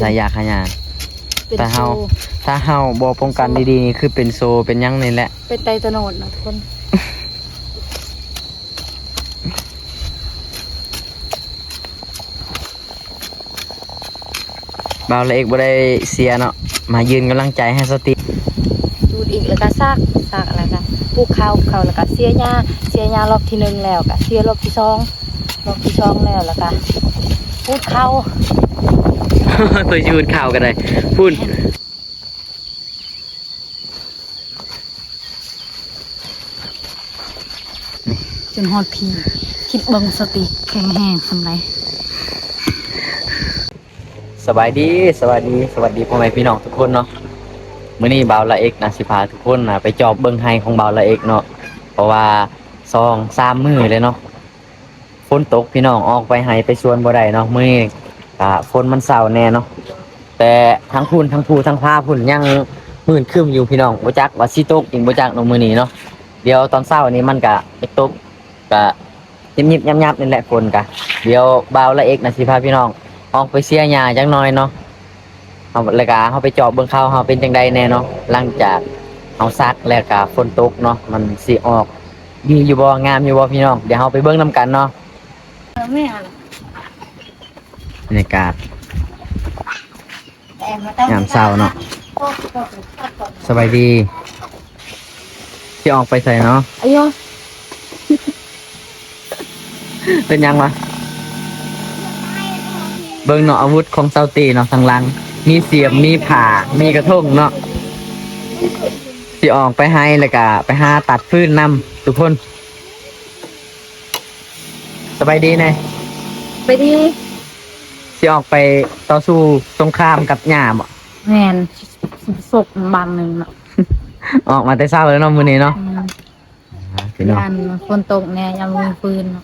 ສາຍຢາຂາຍຢາ ເປັນ ຖ້າເຮົາ ໂຊ ຖ້າເຮົາບໍ່ປ້ອງກັນ ໂຊ ດີໆ ນີ້ຄືເປັນໂຊເປັນຫຍັງນີ້ແຫຼະ ເປັນໄຕຕະໂນດເນາະທຸກຄົນ. ບ່າວລະເອກບໍ່ໄດ້ເສຍເນາະ ມາຢືນກຳລັງໃຈໃຫ້ສະຕິ ຈູດອີກ ແລ້ວກະຊາກ ຊາກ ແລ້ວກະປູກເຂົ້າ ເຂົ້າ ແລ້ວກະເສຍຫຍ້າ ເສຍຫຍ້າລອບທີໜຶ່ງ ແລ້ວກະເສຍລອບທີສອງ ລອບທີສອງແລ້ວ ແລ້ວກະປູກເຂົ້າ ໂຕຍຈູດເຂົ້າກໍໄດ້ພຸ້ນ. ຈົນຮອດພີ້ ຄິດເບິ່ງສະຕິແຂງແຮງສ່ຳໃດ. ສະບາຍດີ ສະບາຍດີ ສະຫວັດດີພໍ່ແມ່ພີ່ນ້ອງທຸກຄົນເນາະ. ມື້ນີ້ບ່າວລະເອກນະ ຊິພາທຸກຄົນນະ ໄປຈອບເບິ່ງໄຮ່ຂອງບ່າວລະເອກເນາະ ເພາະວ່າສອງສາມມື້ແລ້ວເນາະ ຝົນຕົກພີ່ນ້ອງ ອອກໄປໄຮ່ໄປສວນບໍ່ໄດ້ເນາະ. ມື້ນີ້ກະຝົນມັນເຊົາແນ່ເນາະ ແຕ່ທັງພຸ້ນ ທັງພູທັງພາພຸ້ນຍັງມືດຄຶ້ມຢູ່ພີ່ນ້ອງ ບໍ່ຈັກວ່າຊິຕົກອີກບໍ່ຈັກເນາະມື້ນີ້ເນາະ. ດຽວຕອນເຊົ້ານີ້ມັນກະຈະຕົກ ກະຍິບໆຍັບໆນີ້ແຫຼະຝົນກະ. ດຽວບ່າວລະເອກນະ ຊິພາພີ່ນ້ອງອອກໄປເສຍຫຍ້າຈັກໜ່ອຍເນາະ ເຮົາ ແລ້ວກະເຮົາໄປຈອບເບິ່ງເຂົ້າເຮົາເປັນຈັ່ງໃດແນ່ເນາະ. ຫຼັງຈາກເຮົາຊັກແລ້ວກະຝົນຕົກເນາະ ມັນຊິອອກດີຢູ່ບໍ່ ງາມຢູ່ບໍ່ພີ່ນ້ອງ ດຽວເຮົາໄປເບິ່ງນຳກັນເນາະ. ບັນຍາກາດຍາມເຊົ້າເນາະ. ສະບາຍດີ ຊິອອກໄປໃສເນາະ? ອາຍຸ ເປັນຫຍັງວະ? ເບິ່ງເນາະ ອາວຸດຂອງຊາວຕີເນາະ ທາງຫຼັງມີສຽມ ມີຜ້າ ມີກະທົງເນາະ. ຊິອອກໄປໄຮ່ ແລ້ວກະໄປຫາຕັດຟືນນຳທຸກຄົນ. ສະບາຍດີແນ່. ສະບາຍດີ. ຊິອອກໄປຕໍ່ສູ້ສົງຄາມກັບຫຍ້າບໍ? ແມ່ນ ສົກບາງໜຶ່ງເນາະ. ອອກມາແຕ່ເຊົ້າແລ້ວເນາະມື້ນີ້ເນາະ. ອືມ ອ່າ ພີ່ນ້ອງ ຢ້ານຝົນຕົກແນ່ ຢ້ານບໍ່ມີຟືນເນາະ.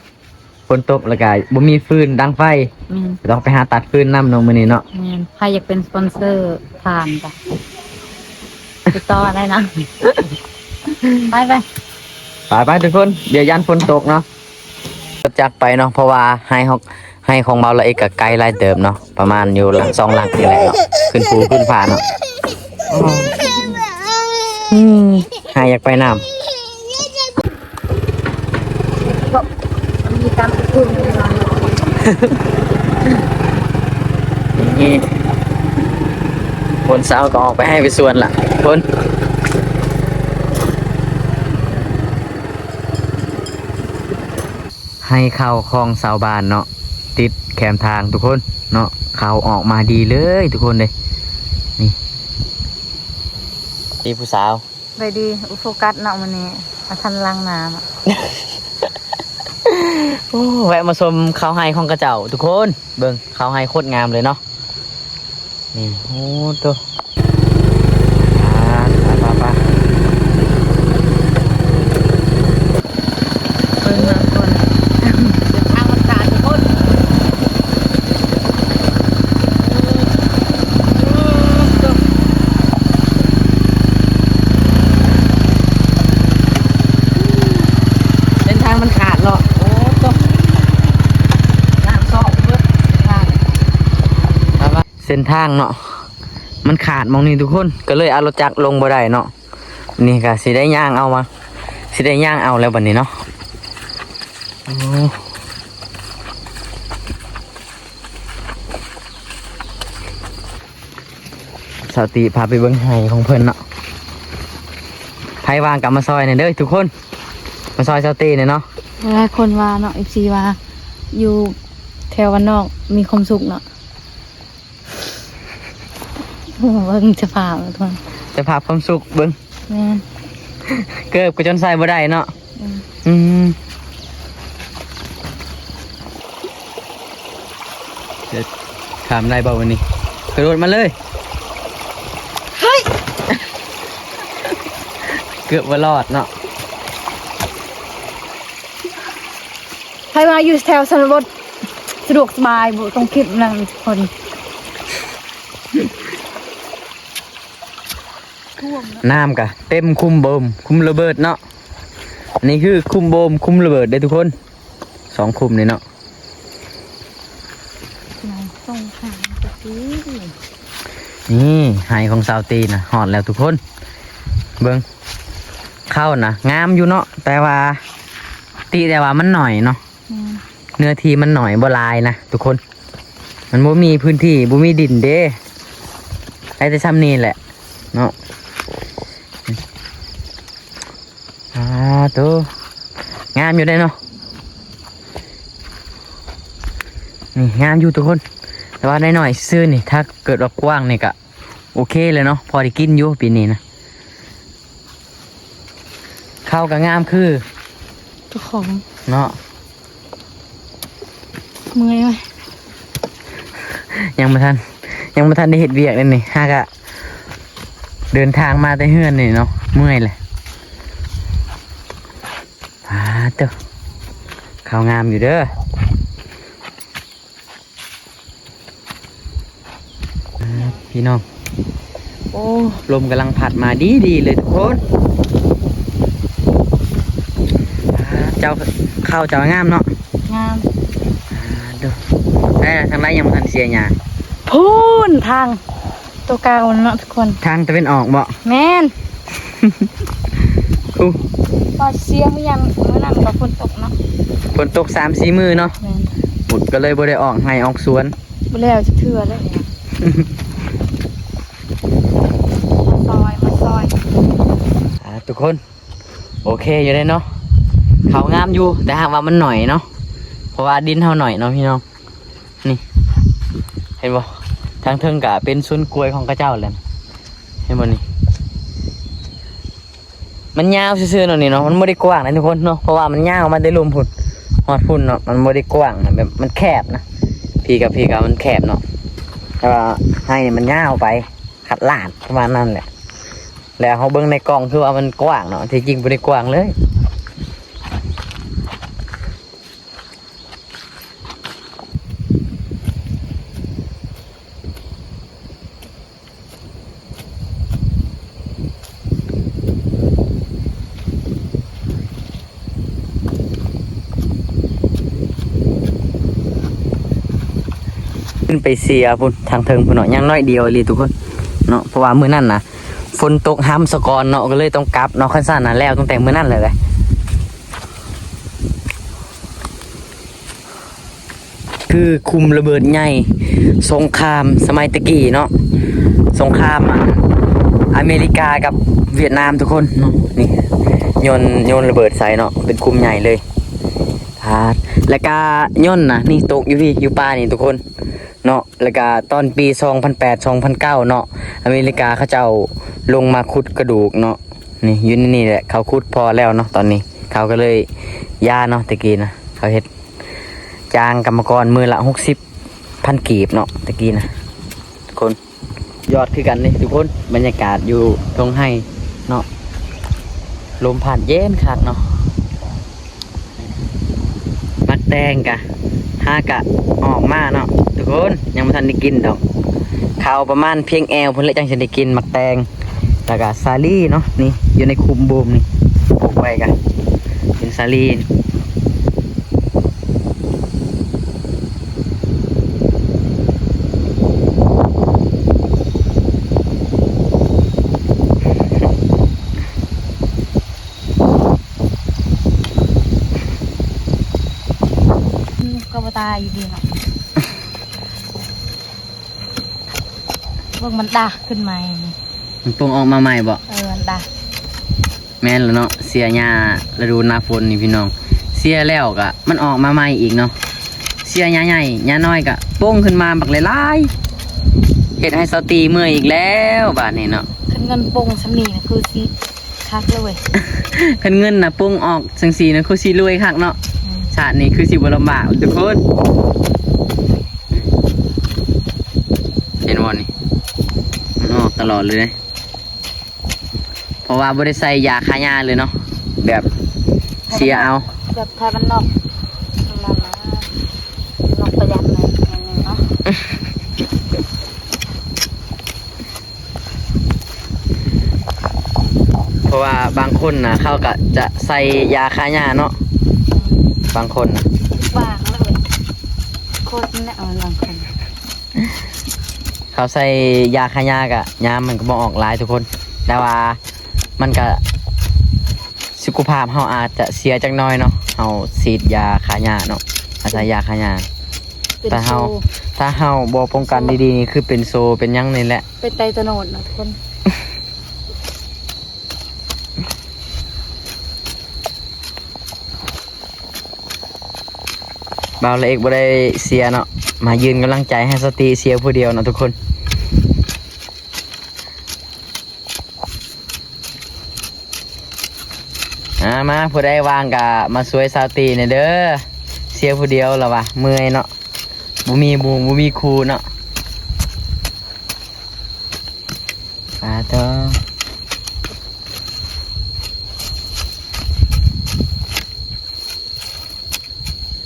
ຝົນຕົກແລ້ວກະບໍ່ມີຟືນດັງໄຟ. ແມ່ນ ຕ້ອງໄປຫາຕັດຟືນນຳເນາະມື້ນີ້ເນາະ. ແມ່ນ ໃຜຢາກເປັນສະປອນເຊີຖ່ານກະຕິດຕໍ່ໄດ້ນະ. ໄປ ໄປ ໄປ ໄປທຸກຄົນ ດຽວຢ້ານຝົນຕົກເນາະ. ລົດຈັກໄປເນາະ ເພາະວ່າໄຮ່ຂອງ ໄຮ່ຂອງບ່າວລະເອກກະໄກຫຼາຍເຕີບເນາະ ປະມານຢູ່ຫຼັງສອງຫຼັງນີ້ແຫຼະເນາະ ຂຶ້ນພູຂຶ້ນຜາເນາະ. ອືມ ໄຮ່ຢາກໄປນຳ ມີການປະຊຸມ ນີ້ ຄົນເຊົ້າກໍອອກໄປໄຮ່ໄປສວນລະຄົນ. ໄຮ່ເຂົ້າຂອງຊາວບ້ານເນາະ ຕິດແຄມທາງທຸກຄົນເນາະ ເຂົ້າອອກມາດີເລີຍທຸກຄົນເດ້. ນີ້ ນີ້ຜູ້ສາວ ໄດ້ດີ ໂຟກັສເນາະມື້ນີ້ ບໍ່ທັນລ້າງໜ້າເນາະ. ໂອ້ ແວະມາຊົມເຂົ້າໄຮ່ຂອງເຂົາເຈົ້າທຸກຄົນ ເບິ່ງເຂົ້າໄຮ່ໂຄດງາມເລີຍເນາະ. ນີ້ ໂອ້ໂຕ ໄປ ໄປ ໄປ ເບິ່ງເບິ່ງກ່ອນ ເດີນທາງມັນຂາດທຸກຄົນ. ເດີນທາງມັນຂາດເນາະ. ໂອ້ໂຕ ນ້ຳຊອກເບິດທາງ ໄປ ໄປ. ເສັ້ນທາງເນາະ ມັນຂາດໝ່ອງນີ້ທຸກຄົນ ກໍເລີຍເອົາລົດຈັກລົງບໍ່ໄດ້ເນາະ. ນີ້ກໍຊິໄດ້ຍ່າງເອົາມາ ຊິໄດ້ຍ່າງເອົາແລ້ວບັດນີ້ເນາະ. ໂອ້ ສາວຕີພາໄປເບິ່ງໄຮ່ຂອງເພິ່ນເນາະ. ໃຜວ່າງກໍມາຊ່ອຍແດ່ເດີທຸກຄົນ ມາຊ່ອຍສາວຕີແດ່ເນາະ. ຫຼາຍຄົນວ່າເນາະ ເອັຟຊີ ວ່າຢູ່ແຖວບ້ານນອກມີຄວາມສຸກເນາະ. ໂອ້ ເບິ່ງສະພາບທຸກຄົນ ສະພາບຄວາມສຸກເບິ່ງ. ແມ່ນ ເກີບກໍຈົນໃສ່ບໍ່ໄດ້ເນາະ. ອືມ ອືມ ຂ້າມໄດ້ບໍ່ວັນນີ້? ກະໂດດມາເລີຍ. ເຮີ້ຍ ເກືອບບໍ່ລອດເນາະ. ໃຜວ່າຢູ່ແຖວຊົນນະບົດສະດວກສະບາຍ ບໍ່ຕ້ອງຄິດນຳຄົນ. ນ້ຳກະເຕັມຄຸ້ມໂບມຄຸ້ມລະເບີດເນາະ. ນີ້ຄືຄຸ້ມໂບມຄຸ້ມລະເບີດເດ້ທຸກຄົນ ສອງຄຸ້ມນີ້ເນາະ. ຕ້ອງຫາກະຕິ ນີ້ໄຮ່ຂອງສາວຕີນະ ຮອດແລ້ວທຸກຄົນ. ເບິ່ງ ເຂົ້ານະງາມຢູ່ເນາະ ແຕ່ວ່າ ຕິແຕ່ວ່າມັນໜ້ອຍເນາະ. ແມ່ນ ເນື້ອທີ່ມັນໜ້ອຍ ບໍ່ຫຼາຍນະທຸກຄົນ. ມັນບໍ່ມີພື້ນທີ່ ບໍ່ມີດິນເດ້ ໄດ້ແຕ່ຊ່ຳນີ້ແຫຼະເນາະ. ອາໂຕ ງາມຢູ່ເດ້ເນາະ. ນີ້ງາມຢູ່ທຸກຄົນ ແຕ່ວ່າໄດ້ໜ້ອຍຊື່ນີ້ ຖ້າເກີດວ່າກວ້າງນີ້ກະໂອເຄເລີຍເນາະ ພໍໄດ້ກິນຢູ່ປີນີ້ນະ. ເຂົ້າກະງາມຄືເຈົ້າຂອງເນາະ. ເມື່ອຍເວີ້ຍ ຍັງບໍ່ທັນ ຍັງບໍ່ທັນໄດ້ເຮັດວຽກເດ້ນີ້ ຫາກະເດີນທາງມາແຕ່ເຮືອນນີ້ເນາະ ເມື່ອຍແຫຼະ. ອາໂຕ ເຂົ້າງາມຢູ່ເດີ. ອ່າ ພີ່ນ້ອງ ໂອ້ ລົມກຳລັງພັດມາດີໆເລີຍທຸກຄົນ. ອ່າ ເຈົ້າ ເຂົ້າເຈົ້າງາມເນາະ ງາມ. ອ່າ ດູ ແຕ່ທາງໃດຍັງບໍ່ທັນເສຍຫຍ້າ ພຸ້ນທາງ ໂຕເກົ່າເນາະທຸກຄົນ ທາງຕາເວັນອອກເບາະ. ແມ່ນ ອຸ ວ່າເສຍຫຍັງ ມື້ນັ້ນກໍຝົນຕົກເນາະ ຝົນຕົກສາມສີ່ມື້ເນາະ. ແມ່ນ ພຸ້ນກໍເລີຍບໍ່ໄດ້ອອກໄຮ່ອອກສວນ ບໍ່ແລ້ວຈັກເທື່ອເລີຍ. ມາຊອຍ ມາຊອຍ ອ່າ ທຸກຄົນ ໂອເຄຢູ່ເດ້ເນາະ ເຂົ້າງາມຢູ່ ແຕ່ຫາກວ່າມັນໜ້ອຍເນາະ ເພາະວ່າດິນເຮົາໜ້ອຍເນາະພີ່ນ້ອງ. ນີ້ ເຫັນບໍ່ ທາງເທິງກະເປັນສວນກ້ວຍຂອງເຂົາເຈົ້າແຫຼະ ເຫັນບໍ່ນີ້. ມັນຍາວຊື່ໆເນາະນີ້ເນາະ ມັນບໍ່ໄດ້ກວ້າງນະທຸກຄົນເນາະ ເພາະວ່າມັນຍາວມາແຕ່ລຸ່ມພຸ້ນຮອດພຸ້ນເນາະ ມັນບໍ່ໄດ້ກວ້າງນະ ແບບມັນແຄບນະ ພີ້ກັບພີ້ກໍມັນແຄບເນາະ ແຕ່ວ່າໄຮ່ນີ້ມັນຍາວໄປ ຂາດລາດປະມານນັ້ນແຫຼະ. ແລ້ວເຮົາເບິ່ງໃນກ້ອງຄືວ່າມັນກວ້າງເນາະ ທີ່ຈິງບໍ່ໄດ້ກວ້າງເລີຍ. ຂຶ້ນໄປເສຍພຸ້ນ ທາງເທິງພຸ້ນເນາະ ຍັງໜ້ອຍດຽວອີ່ຫຼີທຸກຄົນເນາະ ເພາະວ່າມື້ນັ້ນນະ ຝົນຕົກຮຳສະກ່ອນເນາະ ກໍເລີຍຕ້ອງກັບເນາະ ຄັນຊັ້ນນະແລ້ວຕັ້ງແຕ່ມື້ນັ້ນເລີຍ. ຄືຄຸມລະເບີດໃຫຍ່ສົງຄາມສະໄໝແຕ່ກີ້ເນາະ ສົງຄາມ ອາ ອາເມລິກາກັບຫວຽດນາມທຸກຄົນເນາະ. ນີ້ໂຍນ ໂຍນລະເບີດໃສ່ເນາະ ເປັນຄຸມໃຫຍ່ເລີຍ ປາດ ແລ້ວກະໂຍນນະ ນີ້ຕົກຢູ່ພີ້ ຢູ່ປ່ານີ້ທຸກຄົນເນາະ. ແລ້ວກະຕອນປີສອງພັນແປດ ສອງພັນເກົ້າເນາະ ອາເມລິກາເຂົາເຈົ້າລົງມາຂຸດກະດູກເນາະ. ນີ້ຢູ່ໃນນີ້ແຫຼະ ເຂົາຂຸດພໍ້ແລ້ວເນາະ ຕອນນີ້ເຂົາກໍເລີຍຢ່າເນາະ. ແຕ່ກີ້ນະ ເຂົາເຮັດຈ້າງກຳມະກອນມື້ລະຫົກສິບພັນກີບເນາະ ແຕ່ກີ້ນະ ທຸກຄົນ. ຍອດຄືກັນເດ້ທຸກຄົນ ບັນຍາກາດຢູ່ທົ່ງໄຮ່ເນາະ ລົມພັດເຢັນຄັກເນາະ. ໝາກແຕງກະຫາກະອອກມາເນາະທຸກຄົນ ຍັງບໍ່ທັນໄດ້ກິນດອກ ເຂົ້າປະມານພຽງແອວພຸ້ນແຫຼະ ຈັ່ງຊິໄດ້ກິນໝາກແຕງ. ແລ້ວກະສາລີເນາະ ນີ້ຢູ່ໃນຂຸມບູມນີ້ ປູກໄວ້ກະເປັນສາລີ. ອືມ ກໍບໍ່ຕາຍຢູ່ດີເນາະ ເບິ່ງມັນດາກຂຶ້ນໃໝ່. ມັນປົ່ງອອກມາໃໝ່ບໍ? ເອີ ມັນດາກ. ແມ່ນແລ້ວເນາະ ເສຍຫຍ້າລະດູໜ້າຝົນນີ້ພີ່ນ້ອງ ເສຍແລ້ວກະມັນອອກມາໃໝ່ອີກເນາະ. ເສຍຫຍ້າໃຫຍ່ຫຍ້ານ້ອຍກະປົ່ງຂຶ້ນມາບັກຫຼາຍໆ ເຮັດໃຫ້ສາວຕີເມື່ອຍອີກແລ້ວບາດນີ້ເນາະ. ຄັນເງິນປົ່ງຊ່ຳນີ້ນະຄືຊິ ຄັກເລີຍເວີຍ ຄັນເງິນນະປົ່ງອອກຈັ່ງຊີ້ນະ ຄືຊິລວຍຄັກເນາະ. ອືມ ຊາດນີ້ຄືຊິບໍ່ລຳບາກທຸກຄົນ. ເຫັນບໍ່ນີ້ ມັນອອກຕະຫຼອດເລີຍເດ້ ເພາະວ່າບໍ່ໄດ້ໃສ່ຢາຂ້າຫຍ້າເລີຍເນາະ ແບບເສຍເອົາ ແບບໄທບ້ານນອກ ນັ້ນນະ ນອກປະຢັດໜ້ອຍໜຶ່ງເນາະ. ເພາະວ່າບາງຄົນນະ ເຂົາກະຈະໃສ່ຢາຂ້າຫຍ້າເນາະ ບາງຄົນນະ ບາງເລີຍ ໂຄດແນວບາງຄົນ. ເຂົາໃສ່ຢາຂ້າຫຍ້າກະ ຫຍ້າມັນກໍບໍ່ອອກຫຼາຍທຸກຄົນ ແຕ່ວ່າມັນກະ ສຸຂະພາບເຮົາອາດຈະເສຍຈັກໜ້ອຍເນາະ ເຮົາສີດຢາຂ້າຫຍ້າເນາະ ອາໄສຢາຂ້າຫຍ້າ ເປັນ ຖ້າເຮົາ ໂຊ ຖ້າເຮົາບໍ່ປ້ອງກັນ ໂຊ ດີໆ ນີ້ຄືເປັນໂຊເປັນຫຍັງນີ້ແຫຼະ ເປັນໄຕຕະໂນດເນາະທຸກຄົນ. ບ່າວລະເອກບໍ່ໄດ້ເຊຍເນາະ ມາຢືນກຳລັງໃຈໃຫ້ສາວຕີເຊຍຜູ້ດຽວເນາະທຸກຄົນ. ອ່າ ມາ ຜູ້ໃດວ່າງກະມາຊ່ວຍສາວຕີແດ່ເດີ ເຊຍຜູ້ດຽວລະວ່າ ເມື່ອຍເນາະ ບໍ່ມີໝູ່ບໍ່ມີຄູ່ເນາະ. ປາໂທ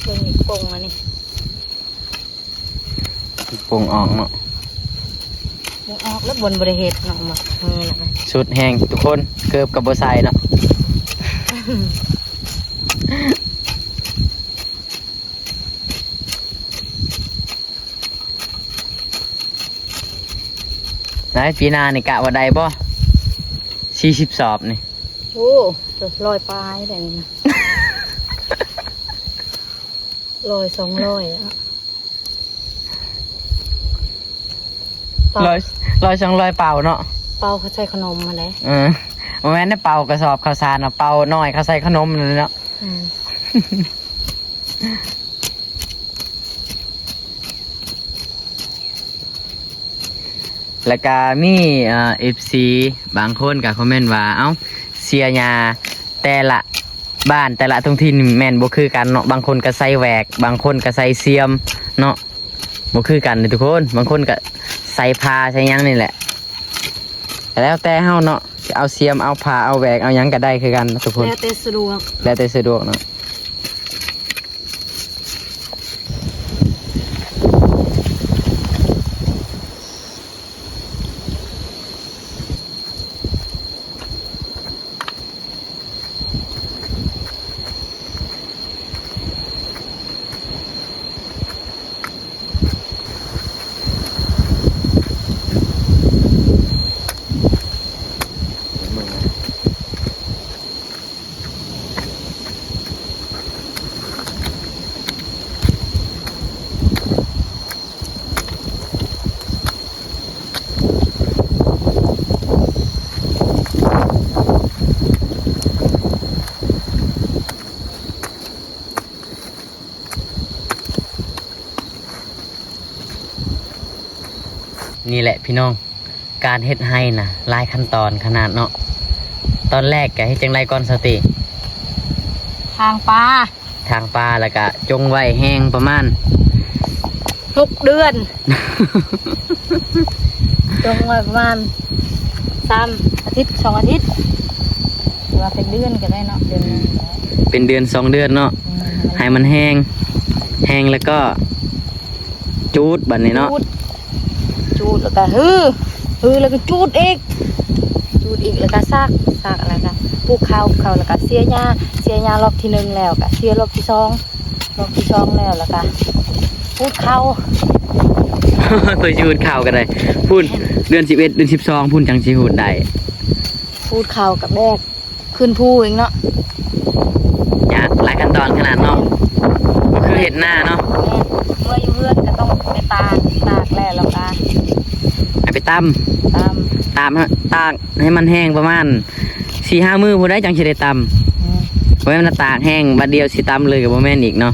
ເບິ່ງນີ້ປົ່ງອັນນີ້ ປົ່ງອອກເນາະ ບໍ່ອອກແລ້ວ ບ່ອນບໍ່ໄດ້ເຮັດເນາະ ມາມືນະ ສຸດແຮງທຸກຄົນ ເກີບກໍບໍ່ໃສ່ເນາະ. ໄດ້ ປີໜ້ານີ້ກະວ່າໄດ້ບໍ່ ສີ່ສິບສອບນີ້? ໂອ້ ຮ້ອຍປາຍໄດ້ນີ້ນະ ຮ້ອຍ ສອງຮ້ອຍ ເປົ່າ ຮ້ອຍ ສອງຮ້ອຍເປົ່າເນາະ ເປົ່າເຂົາໃສ່ຂະໜົມຫັ້ນແຫຼະ ເອີ ບໍ່ແມ່ນເປົ່າກະສອບເຂົ້າສານເນາະ ເປົ່ານ້ອຍເຂົາໃສ່ຂະໜົມນັ້ນເນາະ. ອືມ ແລ້ວກະມີ ເອີ ເອັຟຊີ ບາງຄົນກະຄອມເມັນວ່າ ເອົ້າ ເຊຍຫຍ້າແຕ່ລະບ້ານແຕ່ລະທ້ອງຖິ່ນແມ່ນບໍ່ຄືກັນເນາະ ບາງຄົນກະໃສ່ແຫວກ ບາງຄົນກະໃສ່ຊຽມເນາະ ບໍ່ຄືກັນເດ້ທຸກຄົນ ບາງຄົນກະໃສ່ຜ້າໃສ່ຫຍັງນີ້ແຫຼະ ແລ້ວແຕ່ເຮົາເນາະ ຈະເອົາຊຽມ ເອົາຜ້າ ເອົາແຫວກ ເອົາຫຍັງກະໄດ້ຄືກັນທຸກຄົນ ແລ້ວແຕ່ສະດວກ ແລ້ວແຕ່ສະດວກເນາະ. ນີ້ແຫຼະພີ່ນ້ອງ ການເຮັດໄຮ່ນະ ຫຼາຍຂັ້ນຕອນຂະໜາດເນາະ. ຕອນແລກກະເຮັດຈັ່ງໃດກ່ອນສາວຕີ? ຖາງປາ ຖາງປາ ແລ້ວກະຈົ່ງໄວ້ແຫ້ງປະມານ ຫົກເດືອນ ຈົ່ງໄວ້ປະມານສາມອາທິດ ສອງອາທິດ ຫຼືວ່າເປັນເດືອນກະໄດ້ເນາະ ເດືອນໜຶ່ງ ເປັນເດືອນສອງເດືອນເນາະ ອືມ ໃຫ້ມັນແຫ້ງ ແຫ້ງແລ້ວກໍ ຈູດບາດນີ້ເນາະ ຈູດ ຈູດແລ້ວກະຮື ຮືແລ້ວກະຈູດອີກ ຈູດອີກແລ້ວກະສັກ ສັກແລ້ວກະປູກເຂົ້າ ປູກເຂົ້າແລ້ວກະເສຍຫຍ້າ ເສຍຫຍ້າລອບທີໜຶ່ງແລ້ວກະເສຍລອບທີສອງ ລອບທີສອງແລ້ວ ແລ້ວກະຂູດເຂົ້າ ໂຕຂູດເຂົ້າກະໄດ້ ພຸ້ນ ເດືອນສິບເອັດ ເດືອນສິບສອງພຸ້ນ ຈັ່ງຊິຂູດໄດ້ ຂູດເຂົ້າກະແບກ ຂຶ້ນພູອີກເນາະ ຍາກ ຫຼາຍຂັ້ນຕອນຂະໜາດເນາະ ບໍ່ຄືເຮັດນາເນາະ ແມ່ນ ເມື່ອຢູ່ເຮືອນກະຕ້ອງໄປຕາກ ຕາກແລ້ວ ແລ້ວກະ ໃຫ້ໄປຕຳ ຕຳ ຕຳ ຕາກໃຫ້ມັນແຫ້ງປະມານສີ່ຫ້າມື້ພຸ້ນໃດ ຈັ່ງຊິໄດ້ຕຳ ອືມ ບໍ່ແມ່ນວ່າຕາກແຫ້ງບາດດຽວຊິຕຳເລີຍກະບໍ່ແມ່ນອີກເນາະ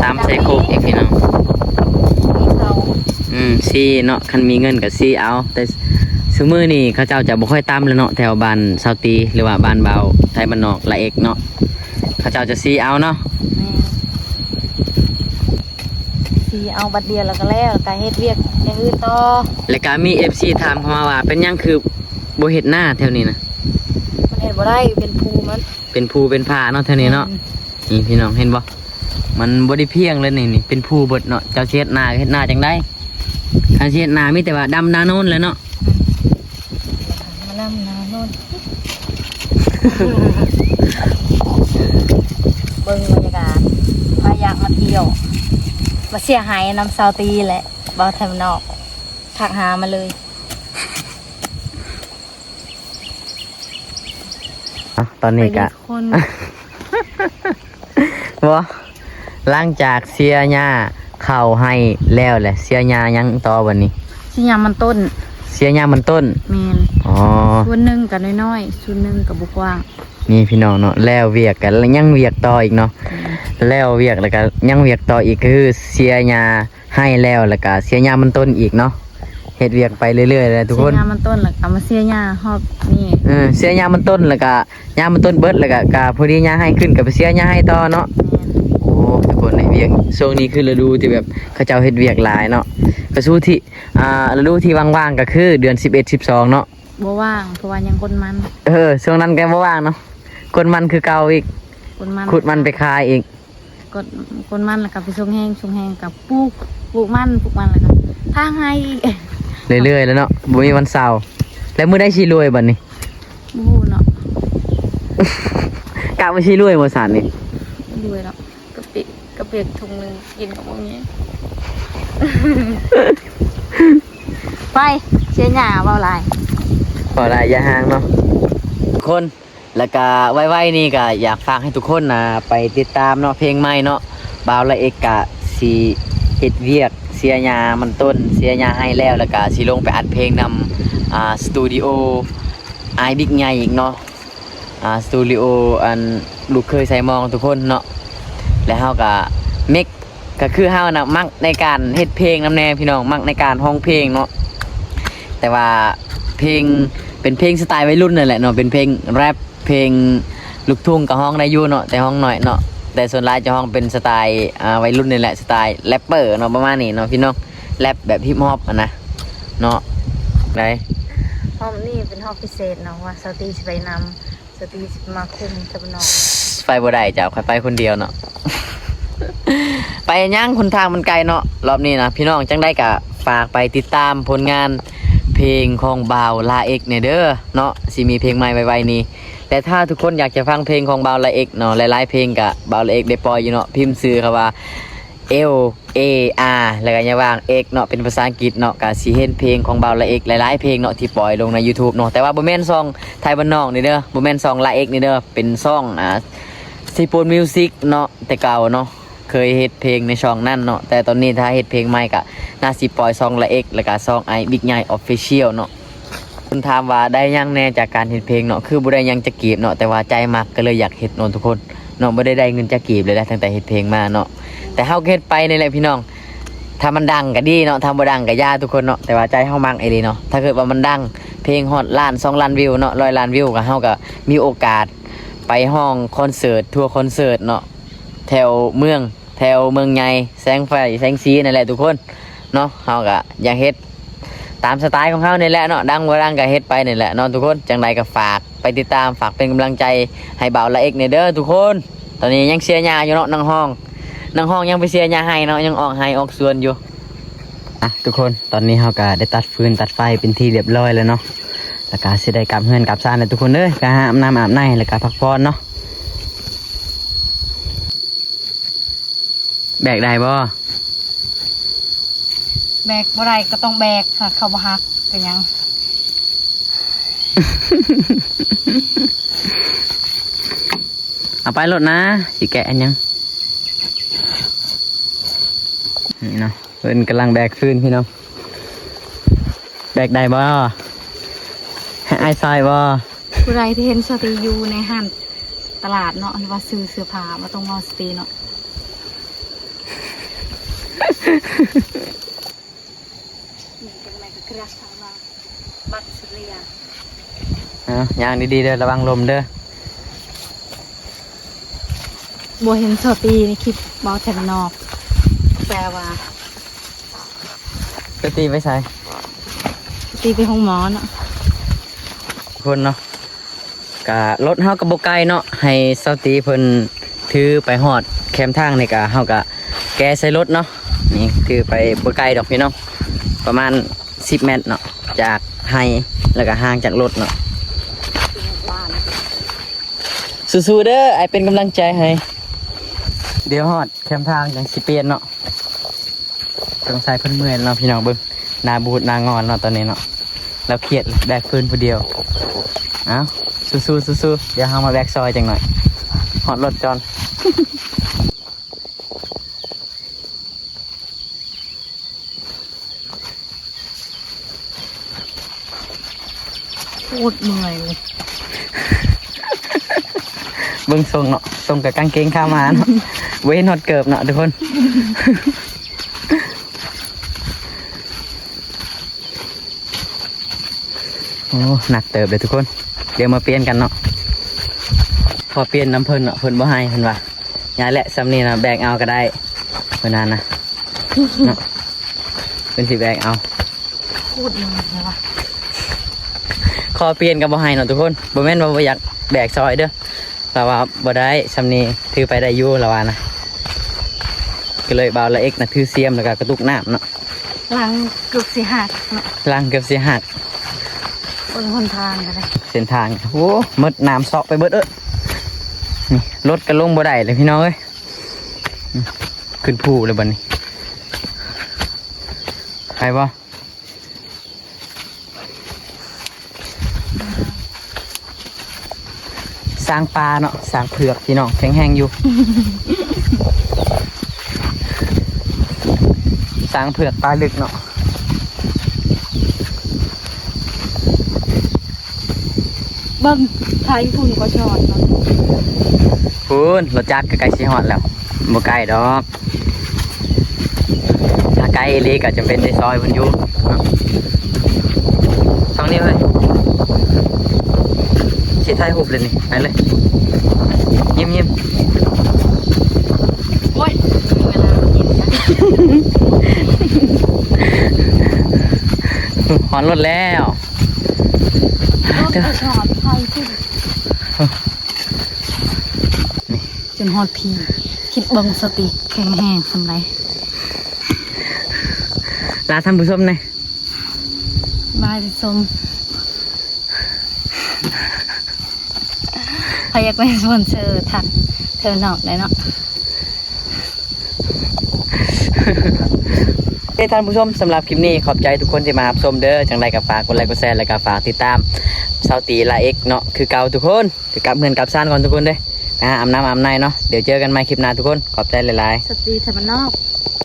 ຕຳໃສ່ໂຄກອີກພີ່ນ້ອງ ອືມ ຊີ້ເນາະ ຄັນມີເງິນກະຊີ້ເອົາ ແຕ່ ຊຸມື້ນີ້ເຂົາເຈົ້າຈະບໍ່ຄ່ອຍຕຳແລ້ວເນາະ ແຖວບ້ານສາວຕີ ຫຼືວ່າບ້ານບ່າວໄທບ້ານນອກລະເອກເນາະ ເຂົາເຈົ້າຈະຊີ້ເອົາເນາະ ແມ່ນ ຊີ້ເອົາບາດດຽວແລ້ວກະແລ້ວ ແລ້ວກະເຮັດວຽກຢ່າງອື່ນຕໍ່ ແລ້ວກະມີເອັຟຊີຖາມເຂົ້າມາວ່າ ເປັນຫຍັງຄືບໍ່ເຮັດນາແຖວນີ້ນະ? ມັນເຮັດບໍ່ໄດ້ ເປັນພູມັນ ເປັນພູເປັນຜາເນາະ ແຖວນີ້ເນາະ ແມ່ນ ນີ້ພີ່ນ້ອງເຫັນບໍ່? ມັນບໍ່ໄດ້ພຽງເລີຍນີ້ ນີ້ເປັນພູເບິດເນາະ ເຈົ້າຊິເຮັດນາເຮັດນາຈັ່ງໃດ? ຄັນຊິເຮັດນາມີແຕ່ວ່າດຳນາໂນນແຫຼະເນາະ ມາດຳນາໂນນ ເບິ່ງບັນຍາກາດ ໃຜຢາກມາທ່ຽວ ວ່າເສຍຫາຍນຳຊາວຕີແຫຼະ ເວົ້າໄທບ້ານນອກ ທັກຫາມາເລີຍ. ອ່ະ ຕອນນີ້ກະ ບໍ່ ຫຼັງຈາກເສຍຫຍ້າເຂົ້າໄຮ່ແລ້ວແຫຼະ ເສຍຫຍ້າຫຍັງຕໍ່ບັດນີ້? ເສຍຫຍ້າມັນຕົ້ນ. ເສຍຫຍ້າມັນຕົ້ນ? ແມ່ນ. ອໍ ສ່ວນໜຶ່ງກະນ້ອຍໆ ສ່ວນໜຶ່ງກະບໍ່ກວ້າງ. ນີ້ພີ່ນ້ອງເນາະ ແລ້ວວຽກກະຍັງວຽກຕໍ່ອີກເນາະ. ແມ່ນ. ແລ້ວວຽກແລ້ວກະຍັງວຽກຕໍ່ອີກ ກະຄືເສຍຫຍ້າ ໄຮ່ແລ້ວ ແລ້ວກະເສຍຫຍ້າມັນຕົ້ນອີກເນາະ ເຮັດວຽກໄປເລື້ອຍໆແຫຼະທຸກຄົນ. ເສຍຫຍ້າມັນຕົ້ນ ແລ້ວກະມາເສຍຫຍ້າຮອບນີ້. ເອີ ເສຍຫຍ້າມັນຕົ້ນ ແລ້ວກະຫຍ້າມັນຕົ້ນເບິດ ແລ້ວກະ ກະພໍດີຫຍ້າໄຮ່ຂຶ້ນ ກະໄປເສຍຫຍ້າໄຮ່ຕໍ່ເນາະ. ແມ່ນ. ໂອ້ ທຸກຄົນ ໄດ້ວຽກ ຊ່ວງນີ້ຄືລະດູທີ່ແບບເຂົາເຈົ້າເຮັດວຽກຫຼາຍເນາະ ກະສູ່ທີ່ ອ່າ ລະດູທີ່ວ່າງໆ ກະຄືເດືອນສິບເອັດ ສິບສອງເນາະ. ບໍ່ວ່າງ ເພາະວ່າຍັງກົນມັນ. ເອີ ຊ່ວງນັ້ນກະບໍ່ວ່າງເນາະ ກົນມັນຄືເກົ່າອີກ ກົນມັນ ຂຸດມັນໄປຂາຍອີກ. ກົນ ກົນມັນ ແລ້ວກະໄປສົ່ງແຫ້ງ ສົ່ງແຫ້ງກະປູກ ປູກມັນ ປູກມັນ ແລ້ວກະຖາງໄຮ່ອີກ ເລື້ອຍໆແລ້ວເນາະ ບໍ່ມີວັນເຊົາ. ແລ້ວມື້ໃດຊິລວຍບັດນີ້? ບໍ່ຮູ້ເນາະ. ກະວ່າຊິລວຍບໍ່ຊາດນີ້? ລວຍເນາະ ກະປິ ກະປິຖົງໜຶ່ງກິນກະບໍ່ມີ. ໄປ ເສຍຫຍ້າ ເວົ້າຫຼາຍ ເວົ້າຫຼາຍຢ່າຫ່າງເນາະ ຄົນ. ແລ້ວກະໄວໆນີ້ກະຢາກຝາກໃຫ້ທຸກຄົນນະ ໄປຕິດຕາມເນາະ ເພງໃໝ່ເນາະ ບ່າວລາເອັກກະຊິເຮັດວຽກເສຍຫຍ້າມັນຕົ້ນ ເສຍຫຍ້າໄຮ່ແລ້ວ ແລ້ວກະຊິລົງໄປອັດເພງນຳ ອ່າ ສະຕູດິໂອອ້າຍບິກໃຫຍ່ອີກເນາະ ອ່າ ສະຕູດິໂອອັນລູກເຂີຍສາຍໝອງທຸກຄົນເນາະ. ແລ້ວເຮົາກະເມັກ ກະຄືເຮົານະມັກໃນການເຮັດເພງນຳແນ່ພີ່ນ້ອງ ມັກໃນການຮ້ອງເພງເນາະ ແຕ່ວ່າເພງ ເປັນເພງສະໄຕໄວລຸ້ນນັ້ນແຫຼະເນາະ ເປັນເພງແຣັບ ເພງລູກທຸ່ງກະຮ້ອງໄດ້ຢູ່ເນາະ ແຕ່ຮ້ອງໜ້ອຍເນາະ ແຕ່ສ່ວນຫຼາຍຈະຮ້ອງເປັນສະໄຕ ອ່າ ໄວລຸ້ນນີ້ແຫຼະ ສະໄຕແຣັບເປີເນາະ ປະມານນີ້ເນາະພີ່ນ້ອງ ແຣັບແບບຮິບຮອບຫັ້ນນະເນາະ. ໄດ້ ຮອບນີ້ເປັນຮອບພິເສດເນາະ ວ່າສາວຕີຊິໄປນຳ ສາວຕີຊິມາຄຸມຕະບະນອກ. ໄປບໍ່ໄດ້ເຈົ້າ ຂ້ອຍໄປຄົນດຽວເນາະ. ໄປຫຍັງ ຫົນທາງມັນໄກເນາະ ຮອບນີ້ນະພີ່ນ້ອງ. ຈັ່ງໃດກະຝາກໄປຕິດຕາມຜົນງານເພງຂອງບ່າວລາເອັກແດ່ເດີເນາະ ຊິມີເພງໃໝ່ໄວໆນີ້. ແລະ ຖ້າທຸກຄົນຢາກຈະຟັງເພງຂອງບ່າວລາເອັກເນາະ ຫຼາຍໆເພງກະບ່າວລາເອັກໄດ້ປ່ອຍຢູ່ເນາະ ພິມຊື່ຄຳວ່າ L A R ແລ້ວກະຢ່າວ່າງ X ເນາະ ເປັນພາສາອັງກິດເນາະ ກະຊິເຫັນເພງຂອງບ່າວລາເອັກຫຼາຍໆເພງເນາະ ທີ່ປ່ອຍລົງໃນ YouTube ເນາະ ແຕ່ວ່າບໍ່ແມ່ນຊ່ອງໄທບ້ານນອກນີ້ເດີ ບໍ່ແມ່ນຊ່ອງລາເອັກນີ້ເດີ ເປັນຊ່ອງ ອ່າ ຊີປູນມິວຊິກເນາະ ແຕ່ເກົ່າເນາະ ເຄີຍເຮັດເພງໃນຊ່ອງນັ້ນເນາະ ແຕ່ຕອນນີ້ຖ້າເຮັດເພງໃໝ່ກະໜ້າຊິປ່ອຍຊ່ອງລາເອັກ ແລ້ວກະຊ່ອງອ້າຍບິກໃຫຍ່ Official ເນາະ. ເພິ່ນຖາມວ່າໄດ້ຫຍັງແດ່ຈາກການເຮັດເພງເນາະ ຄືບໍ່ໄດ້ຫຍັງຈັກກີບເນາະ ແຕ່ວ່າໃຈມັກກະເລີຍຢາກເຮັດເນາະທຸກຄົນເນາະ ບໍ່ໄດ້ໄດ້ເງິນຈັກກີບເລີຍນະ ຕັ້ງແຕ່ເຮັດເພງມາເນາະ ແຕ່ເຮົາກະເຮັດໄປນີ້ແຫຼະພີ່ນ້ອງ ຖ້າມັນດັງກະດີເນາະ ຖ້າບໍ່ດັງກະຢ່າທຸກຄົນເນາະ ແຕ່ວ່າໃຈເຮົາມັກອີ່ຫຼີເນາະ ຖ້າເກີດວ່າມັນດັງ ເພງຮອດລ້ານ ສອງລ້ານວິວເນາະ ຮ້ອຍລ້ານວິວ ກະເຮົາກະມີໂອກາດໄປຮ້ອງຄອນເສີດ ທົວຄອນເສີດເນາະ ແຖວເມືອງ ແຖວເມືອງໃຫຍ່ ແສງໄຟ ແສງສີນັ້ນແຫຼະທຸກຄົນເນາະ ເຮົາກະຢາກເຮັດ ຕາມສະໄຕຂອງເຮົານີ້ແຫຼະເນາະ ດັງບໍ່ດັງກະເຮັດໄປນີ້ແຫຼະເນາະທຸກຄົນ ຈັ່ງໃດກະຝາກໄປຕິດຕາມ ຝາກເປັນກຳລັງໃຈໃຫ້ບ່າວລາເອັກແດ່ເດີທຸກຄົນ. ຕອນນີ້ຍັງເສຍຫຍ້າຢູ່ເນາະ ນັ່ງຮ້ອງ ນັ່ງຮ້ອງ ຍັງໄປເສຍຫຍ້າໄຮ່ເນາະ ຍັງອອກໄຮ່ອອກສວນຢູ່. ອ່ະ ທຸກຄົນ ຕອນນີ້ເຮົາກະໄດ້ຕັດຟືນຕັດໄຟເປັນທີ່ລຽບຮ້ອຍແລ້ວເນາະ ແລ້ວກະຊິໄດ້ກັບເຮືອນກັບຊານແລ້ວທຸກຄົນເອີຍ ກະຫາອາບນ້ຳອາບໃນ ແລ້ວກະພັກຜ່ອນເນາະ. ແບກໄດ້ບໍ່? ແບກບໍ່ໄດ້ກະຕ້ອງແບກ ຫາກເຂົາບໍ່ຮັກເປັນຫຍັງ. ເອົາໄປໂລດນາ ຊິແກະອັນຫຍັງ. ນີ້ເນາະ ເພິ່ນກຳລັງແບກຟືນພີ່ນ້ອງ ແບກໄດ້ບໍ່? ໃຫ້ອ້າຍຊ່ອຍບໍ່? ຜູ້ໃດທີ່ເຫັນສາວຕີຢູ່ໃນຮ້ານຕະຫຼາດເນາະ ຫຼືວ່າຊື້ເສື້ອຜ້າ ບໍ່ຕ້ອງເວົ້າສາວຕີເນາະ. ເອົາ ຍ່າງດີໆເດີ ລະວັງລົມເດີ. ບໍ່ເຫັນສາວຕີໃນຄລິບເວົ້າໄທບ້ານນອກ ແປວ່າ ສາວຕີໄປໃສ? ສາວຕີໄປໂຮງໝໍເນາະ ຄົນເນາະ. ກະລົດເຮົາກະບໍ່ໄກເນາະ ໃຫ້ສາວຕີເພິ່ນຖືໄປຮອດແຄມທາງນີ້ ກະເຮົາກະແກ່ໃສ່ລົດເນາະ. ນີ້ຖືໄປບໍ່ໄກດອກພີ່ນ້ອງ ປະມານສິບແມັດເນາະ ຈາກໄຮ່ ແລ້ວກະຫ່າງຈາກລົດເນາະ. ສູ້ໆເດີ ອ້າຍເປັນກຳລັງໃຈໃຫ້. ດຽວຮອດແຄມທາງຈັ່ງຊິປ່ຽນເນາະ. ສົງໄສເພິ່ນເມື່ອຍແລ້ວເນາະ ພີ່ນ້ອງ ເບິ່ງໜ້າບູດໜ້າງອນເນາະ ຕອນນີ້ເນາະ ລາວຄຽດແບກຟືນຜູ້ດຽວ. ເອົ້າ ສູ້ໆ ສູ້ໆ ດຽວເຮົາມາແບກຊ່ອຍຈັກໜ້ອຍ ຮອດລົດກ່ອນ. ໂຄດເມື່ອຍເລີຍ ເບິ່ງຊົງເນາະ ຊົງກັບກາງເກງຂາມາເນາະ ບໍ່ເຫັນຮອດເກີບເນາະທຸກຄົນ. ໂອ້ ໜັກເຕີບເດ້ທຸກຄົນ ດຽວມາປ່ຽນກັນເນາະ ຂໍປ່ຽນນຳເພິ່ນເນາະ ເພິ່ນບໍ່ໃຫ້ ເພິ່ນວ່າ ຢ່າແຫຼະ ສ່ຳນີ້ນະ ແບກເອົາກໍໄດ້ ເພິ່ນວ່ານະ ເນາະ ເພິ່ນຊິແບກເອົາ. ໂຄດເມື່ອຍເລີຍວ່າ ຂໍປ່ຽນກໍບໍ່ໃຫ້ເນາະທຸກຄົນ ບໍ່ແມ່ນວ່າບໍ່ຢາກແບກຊ່ອຍເດີ້ ລາວວ່າບໍ່ໄດ້ ສ່ຳນີ້ຖືໄປໄດ້ຢູ່ ລາວວ່ານະ ກໍເລີຍບ່າວລາເອັກນະ ຖືຊຽມ ແລ້ວກໍກະຕຸກນ້ຳເນາະ ຫຼັງເກືອບຊິຫັກເນາະ ຫຼັງເກືອບຊິຫັກ. ເບິ່ງຫົນທາງກໍໄດ້ ເສັ້ນທາງ ໂອ້ ໝົດນ້ຳເຊາະໄປເບິດເອີຍ ນີ້ລົດກໍລົງບໍ່ໄດ້ເລີຍພີ່ນ້ອງເອີຍ ຂຶ້ນພູແລ້ວບັດນີ້ ໄປບໍ່? ຊ້າງປ່າເນາະ ຊ້າງເຜືອກພີ່ນ້ອງ ແຂງແຮງຢູ່ ຊ້າງເຜືອກປ່າລຶກເນາະ. ເບິ່ງ ທາງພຸ້ນກໍຊອດເນາະ ພຸ້ນ ລົດຈັກກໍໃກ້ຊິຮອດແລ້ວ ບໍ່ໄກດອກ. ຖ້າໄກອີ່ຫຼີກໍຈະເປັນໄດ້ຊອຍເພິ່ນຢູ່ເນາະ. ຊ່ອງນີ້ເລີຍ ຊິຖ່າຍຮູບເລີຍນີ້ ໄປເລີຍ ຍິ້ມໆ. ໂອ້ຍ ມີເວລາມາກິນ ຮອດລົດແລ້ວ ລົດກໍຊອດໄປພຸ້ນ. ຈົນຮອດພີ້ ຄິດເບິ່ງສະຕິກແຂງແຮງສ່ຳໃດ. ລາທ່ານຜູ້ຊົມແດ່ ບາຍຊົມ ໃຜຢາກເປັນສະປອນເຊີທັກເທີນອກໄດ້ເນາະ. ເອີ ທ່ານຜູ້ຊົມ ສຳລັບຄລິບນີ້ ຂອບໃຈທຸກຄົນທີ່ມາຮັບຊົມເດີ້. ຈັ່ງໃດກໍຝາກກົດໄລກົດແຊ ແລະກໍຝາກຕິດຕາມສາວຕີລາເອັກເນາະ ຄືເກົ່າທຸກຄົນ. ຊິກັບເຮືອນກັບຊານກ່ອນທຸກຄົນເດີ້ ໄປຫາອາບນ້ຳອາບໃນເນາະ. ດຽວເຈີກັນໃໝ່ຄລິບໜ້າທຸກຄົນ ຂອບໃຈຫຼາຍໆ. ສະຕີໄທບ້ານນອກ.